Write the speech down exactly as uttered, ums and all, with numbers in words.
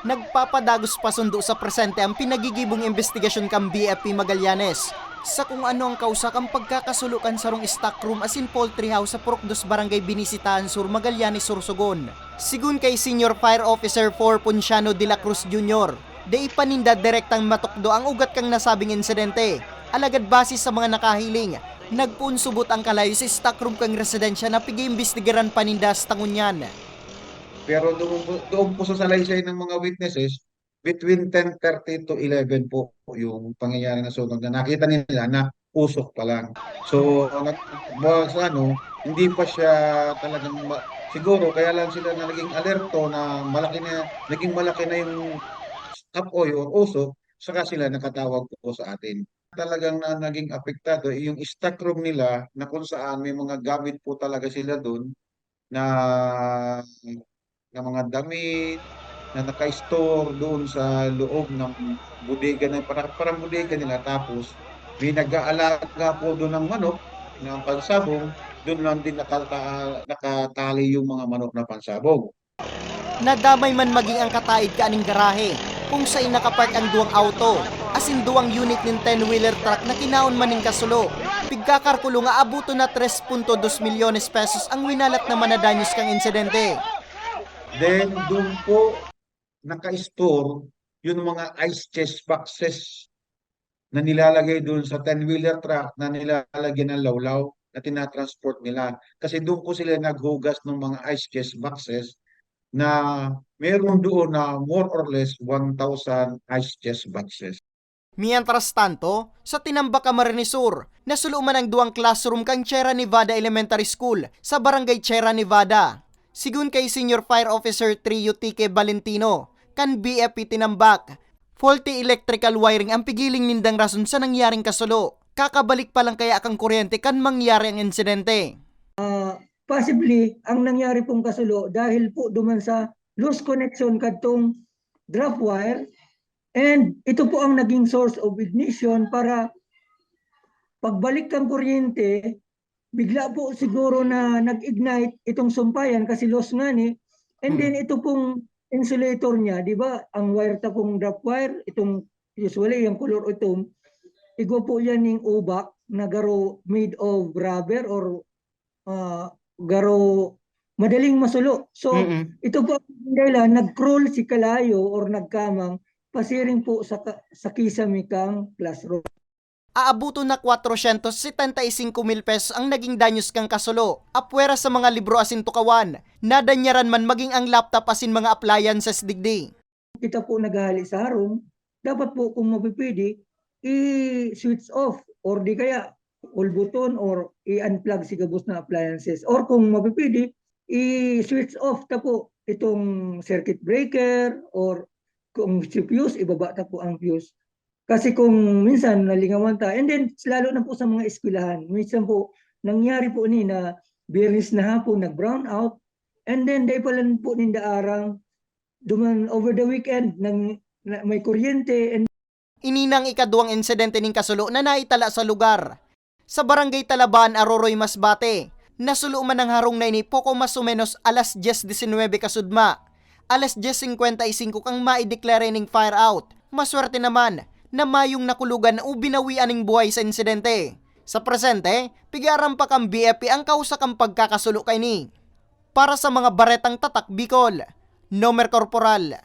Nagpapadagos pa sundo sa presente ang pinagigibong imbestigasyon kan B F P Magallanes sa kung ano ang kausa kan pagkakasulo kan sarong stockroom asin poultry house sa Purok dos Barangay Binisitahan Sur, Magallanes, Sorsogon. Sigon kay Senior Fire Officer four Ponciano de la Cruz Junior, dai pa ninda direktang matukdo ang ugat kan nasabing insidente. Alagad base sa mga nakahiling, nagpoon subot ang kalayo sa stockroom kan residensya na pig-iimbestigaran pa ninda hasta ngunyan. Pero doon po, doon po sa salaysay ng mga witnesses, between ten thirty to eleven po yung pangyayari na sunog na nakita nila na usok pa lang. So, nag, ba, sa ano, hindi pa siya talagang ma, siguro kaya lang sila na naging alerto na malaki na, naging malaki na yung apoy o usok, saka sila nakatawag po sa atin. Talagang na naging apektado, eh, yung stock room nila na kung saan may mga gamit po talaga sila dun na, na mga damit na naka-store doon sa loob ng bodega, na parang, parang bodega nila. Tapos may nag-aalaga po doon ng manok, ng pansabong, doon lang din nakata-, nakatali yung mga manok na pansabong. Nadamay man maging ang kataid kaaning garahe, kung sain nakapark ang duwang auto, asin duwang unit nin ten-wheeler truck na kinaon man nin kasulo. Pigkakarkulo nga abuton na tres punto dos milyones pesos ang winalat naman na danyos kan insidente. Then, doon po, naka-store yung mga ice chest boxes na nilalagay doon sa ten-wheeler truck na nilalagyan ng lawlaw na tinatransport nila. Kasi doon po sila naghugas ng mga ice chest boxes na meron doon na more or less one thousand ice chest boxes. Mientras tanto, sa Tinambac, Camarines Sur, nasulo man ang duwang classroom kan Sierra Nevada Elementary School sa Barangay Sierra Nevada. Sigon kay Senior Fire Officer three Yutique Valentino, kan B F P Tinambac, faulty electrical wiring ang pigiling nindang rason sa nangyaring kasulo. Kakabalik pa lang kaya kan kuryente kan mangyari ang insidente. Ah, possibly, ang nangyari pong kasulo dahil po duman sa loose connection kadtong drop wire, and ito po ang naging source of ignition para pagbalik kang kuryente, bigla po siguro na nag-ignite itong sumpayan kasi loose nga ni, and then ito pong insulator niya, di ba, ang wire ta pong drop wire, itong usually yung color itom, igwa po yan ning ubak na garo made of rubber or ah, garo madaling masulo. So, Mm-mm. Ito po ang dahilan, nag-crawl si kalayo or nagkamang pasiring po sa, ka- sa kisame kang classroom. Aabuton na kwatrosyentos setenta y singko mil pesos ang naging danyos kan kasulo, apwera sa mga libro asin tukawan, nadanyaran man maging ang laptop asin mga appliances digdi. Kita po naghahali sa harong, dapat po kung mapipwede, i-switch off or di kaya kulbuton or i-unplug si gabos na appliances. Or kung mapipwede, i-switch off ta po itong circuit breaker or kung si fuse, ibaba ta po ang fuse. Kasi kung minsan nalingawan ta, and then lalo na po sa mga eskwelahan, minsan po nangyari po ni na Biyernes na hapon nag-brown out, and then dai pa lang po ninda arang duman over the weekend nang na, may kuryente and Ini nang ikaduwang insidente nin kasulo na naitala sa lugar. Sa Barangay Talaban, Aroroy, Masbate, nasulo man ang harong na ini poko mas o menos alas dyes disinwebe kasudma. Alas dyes singkwenta y singko kang maideklara ining fire out. Maswerte naman na mayong nakulugan o binawian nin buhay sa insidente. Sa presente, pig-aaram pa kan B F P ang kausa kan pagkakasulo kaini. Para sa mga Baretang Tatak Bicol, Nomer Corporal.